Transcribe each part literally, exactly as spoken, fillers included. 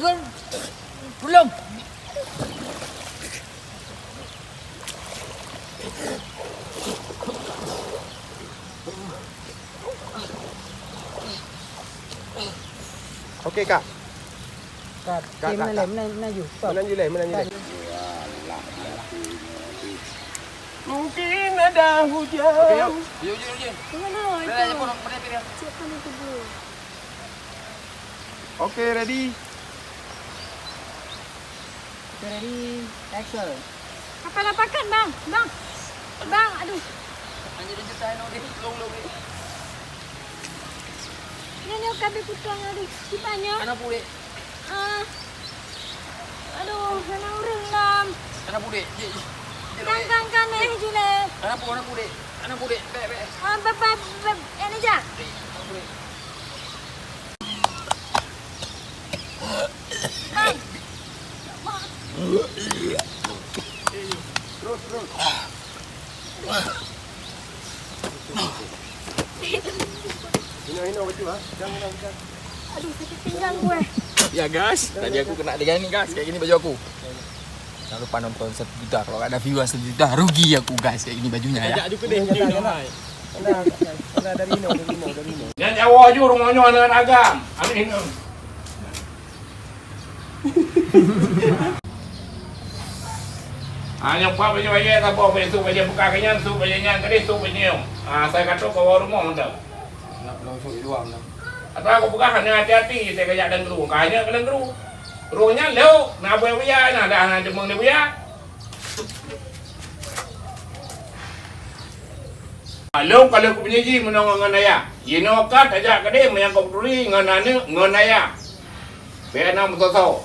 Belum. Okey, Kak. Kat. Kat, kat, kat. Meunan, meunan, meunan ju. Stop. Meunan ju lé, meunan ju lé. Kat. Mungkin ada hujan. Okey, yuk. Yuk, yuk, yuk. Mana itu? Mana itu? Mana itu? Siapkan itu dulu. Okey, ready. Okey, ready. Action. Kapal lapakan, bang. Bang. Bang, aduh. Hanya dia juta no deh, long long deh. Nyoe, nyoe ka beuputoh nyoe deh. Kiban nyoe. Anak puléh. Ah. Aduh, hana ureueng lom. Anak puléh. Ye, ye. Ye, lo, ye. Kang, kang, kang, eh, jileh. Anak pu-, anak puléh. Anak puléh. Bek, bek. Ah, beb, beb, beb. Eh, ni, jak. Eh, anak puléh. Hino, hino, betul, ha? Jangan, jangan, jangan. Aduh, sakit pinggang gue. Ya, guys, tadi aku kena dengan ni, guys. Kayak gini baju aku. Jangan lupa nonton satu juta. Kalau ada viewer satu juta, rugi aku, guys. Kayak gini bajunya, ya. Ajak juga deh. Nyata, nyata. Nah, nah, dari hino, dari hino, dari hino. Nyan nyawa ju rumoh nyoe aneuk agam. Aneuk hino. Ah, nyoe pat bajèe-bajèe saboh, bèk sôk bajèe buka keu nyan, sôk bajèe nyan keudéh, sôk bajèe nyoe. Ah, asai ka trôk kawoe rumoh mantong. Nak lôn sôk di luwa mantong. Ata kupeugah hana hati-hati, teuka jak dan guru. Ka nyoe keu dan guru. Roh nyan lhôk, na buya-buya, na dah na deungon buya. Lôn ka lheueh kupeujiji meunyoe ngon ayah. Jinoe ka tajak keudéh meunyoe ka peuturi ngon aneuk ngon ayah. Bèk na meusoe-soe.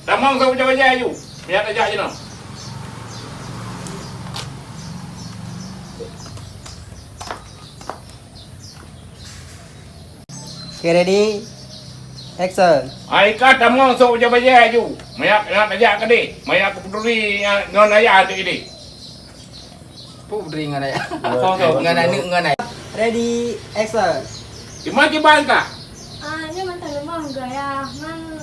Tamong saboh bajèe-bajèe aju. Meunyoe tajak jinoe. Oke, ready? Action. Hai ka tamong saboh bajèe-bajèe aju. Meunyoe na tajak keudéh, meunyoe ka peuturi ngon ayah teuh keudéh. Peuturi ngon ayah. Ngon aneuk ngon ayah. Ready, action. Di ma kiban ka? Ah, nyoe mantong leumoh gaya. Ngon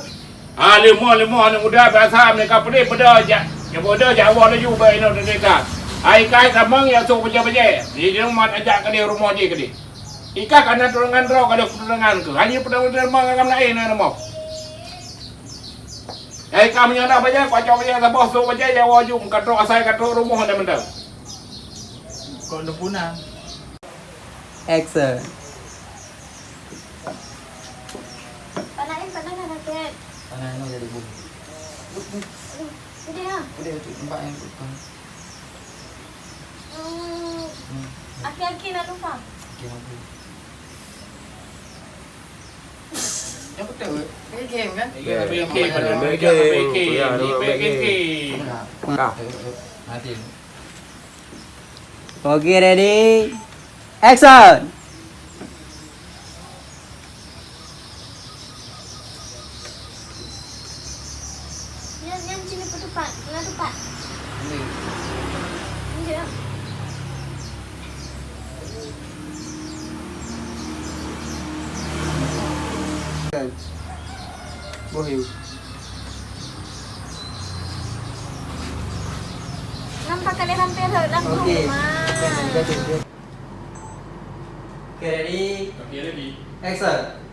Ah, leumoh-leumoh aneuk muda biasa meunyoe ka peudeh peudeh jak, jak peudeh jak woe laju bak inong teuka. Hai kai tamong jak sôk bajèe-bajèe. Di rumoh tajak keudéh rumoh jih keudéh. Ika ka na tulungan droe ka lheueh tulungan keuh. Hana peudong-peudong ngon agam laén na rumoh. Hai ka meunyoe na bajèe, kucok bajèe saboh sôk bajèe jak woe ju meukatrok asai katrok rumoh dan mantong. Kok leupunan. Action. Panas ni, panas sangat. Panas ni jadi bom. Aduh, sedih ah. Udah, udah, nampak yang bukan. Hmm. Hmm. Aki-aki nak lupa. Okey, okey. Yang betul. Main game kan? Iya, main game. Main game. Main game. Main game. Ah. Mati. Oke, ready? Action! Nyan, nyan cina petupat, tengah tupat. Ini. Ini dia. Boh you. Nampak kalian hampir dalam rumah. Oke. Oke, ready? Oke, ready. Action.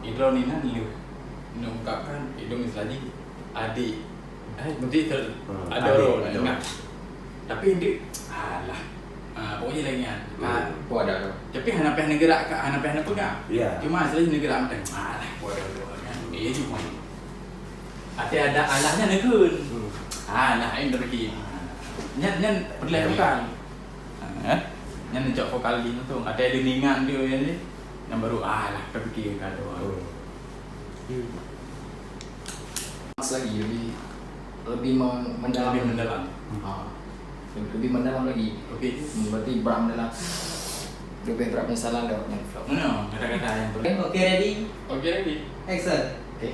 Idroe inan lheueh neungkapkan idong Isladi adik. Eh, berarti ter-, hmm, ada adik, orang ada ingat. Tapi indik, alah. Ah, pokoknya lagi kan. Hmm. Tapi hana payah neugerak, hana payah neupeugah. Ya. Cuma Isladi neugerak macam, alah, ada orang kan. Iya cuma. Até ada alahnya neukheun. Hmm. Alah, ain terkini. Nyan, nyan perlu bukan. Ha, eh? Nyan neucok vokal lagi tu. Ada ada ningan dia yang ni. Yang baru, ah lah, terfikir kata. Oh. Hmm. Mas lagi lebih, lebih mem-, mendalam. Lebih mendalam. Ha. Lebih, lebih mendalam lagi. Okey. Hmm, berarti berat mendalam. Leubeh brat penyesalan lewat nyan vlog. Mana kata-kata yang ber- Okey, ready? Okey, ready. Action. Okey.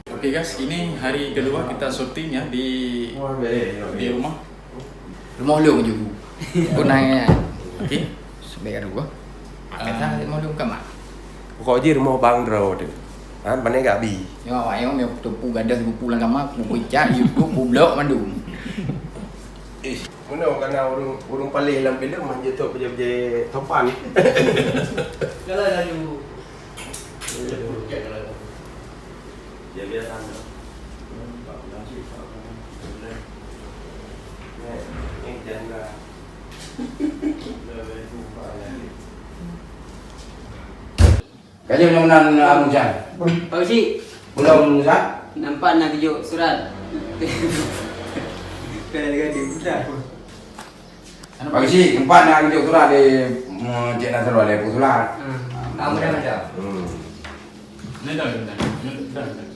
Okey guys, ini hari kedua kita syuting ya di di rumah. Rumoh lôn ju. Pun nanya. Okey. Sebaik ada gua. Kata rumoh lôn kamar. Pokok jih rumoh bang droe tu. Ha, mana gak bi? Ya, awak yang yang tu pu gadah tu pu lam kamar, pu pecah, yu pu pu blok mandum. Eh, mana orang kena urung urung palih lam filem mah je tu je je topan. Kalau lalu. Dia biasa. Ka jeuet nyoe meunan, ah, Mujan. Pak Cik. Meunan, Mujan. Nampak na geujok surat. Kena dengan dia, Mujan. Pak Cik, nampak na geujok surat di, mm, Cik Nasrul, di Pusat. Hmm. Ah, mudah-mudahan. Hmm. Ni dah, dah, dah, dah.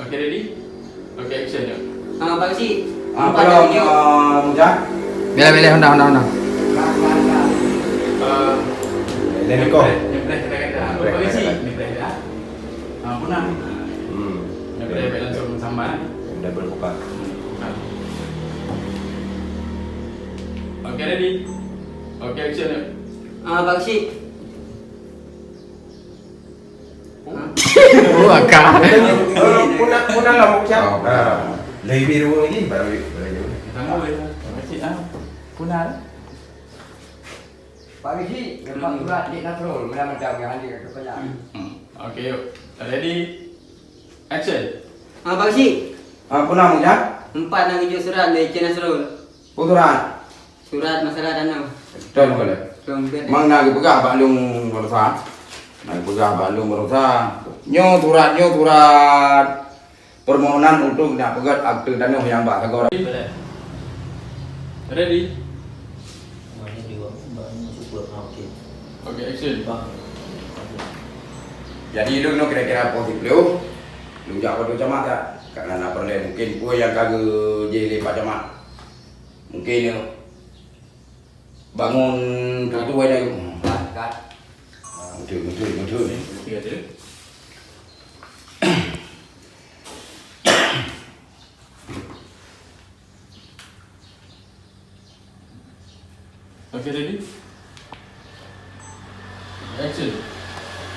Okey, ready? Okey, action, jom. Ha, Pak Cik. Ah, nampak tolong, na geujok, ah, Mujan. Bila, bila, Honda, Honda, Honda. Ah, Leleko. Ni boleh, ni boleh, ni boleh, ni boleh. Pak Cik, ni boleh, dah. Ah, punah. Hmm. Ni boleh, boleh langsung sampai. Dah boleh buka. Hmm, buka. Okey, ready? Okey, action, jom. Ah, Pak Cik. Oh, akak. Puna, puna lah, Mujan. Oh. Ha. Lebih dua lagi, baru, baru. Sama boleh. Terima kasih, ah. Puna. Pak Risi, nampak surat Cik Nasrul, mana macam yang hadir ke saya. Hmm. Okey, yuk. Ready? Action. Ah, Pak Risi. Ah, puna, Mujan? Nampak na geujok surat lé Cik Nasrul. Apa surat? Surat masalah tanah. Betul, betul. Betul, betul. Mang na geupeugah bak lôn baroesa. Na geupeugah bak lôn baroesa. Nyoe surat, nyoe surat permohonan untuk nak peugöt akte tanoh nyang bak sagoe. Ready? Okey, action. Jadi, lôn nyoe kira-kira poh siplôh. Lôn jak bak Camat dak? Karena na peureulèe mungkin peue nyang ka geujih lé Pak Camat. Mungkin nyoe bangun tutu ai dah. Betul, betul, betul. Okey, ready? Action.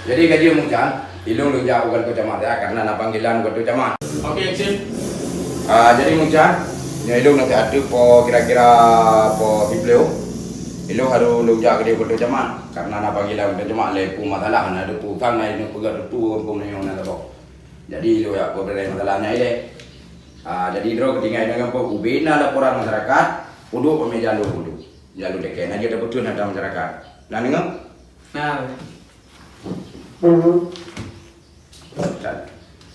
Jadi, ka jeuet Mujan, ilôn lôn jak u kantor camat ya, karena na panggilan u kantor camat. Okey, action. Ah, jadi Mujan, nyoe ilôn na ateueh po kira-kira po siplôh. Ilôn harôh lôn jak keudéh u kantor camat, karena na panggilan u kantor camat lé peue masalah, na adu peue utang, na ilôn peugah tutu ureueng na saboh. Jadi, ilôn jak peubeurai masalah nyan ilèe. Ah, jadi droe keutinggai deungon peue ubé na laporan masyarakat, peuduek peumiet jalur peuduek. Jalur dekèe na jeuet tapeuteun atra masyarakat. Na deungoe? Na.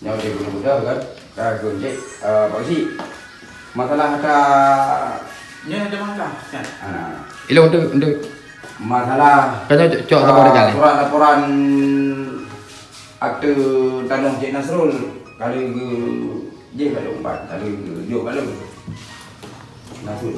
Nyoe di Gunung Buda kan? Ka gunjek, eh, Pak Geuchik. Masalah atra nyoe ada masalah, kan? Ah. Ilôn untuk, untuk masalah, kan cok, cok, ah, sabar, kan? Surat laporan akte tanoh Cik Nasrul. Kali ke Jih bak lôn ban, ka lheueh jok bak lôn. Nasut.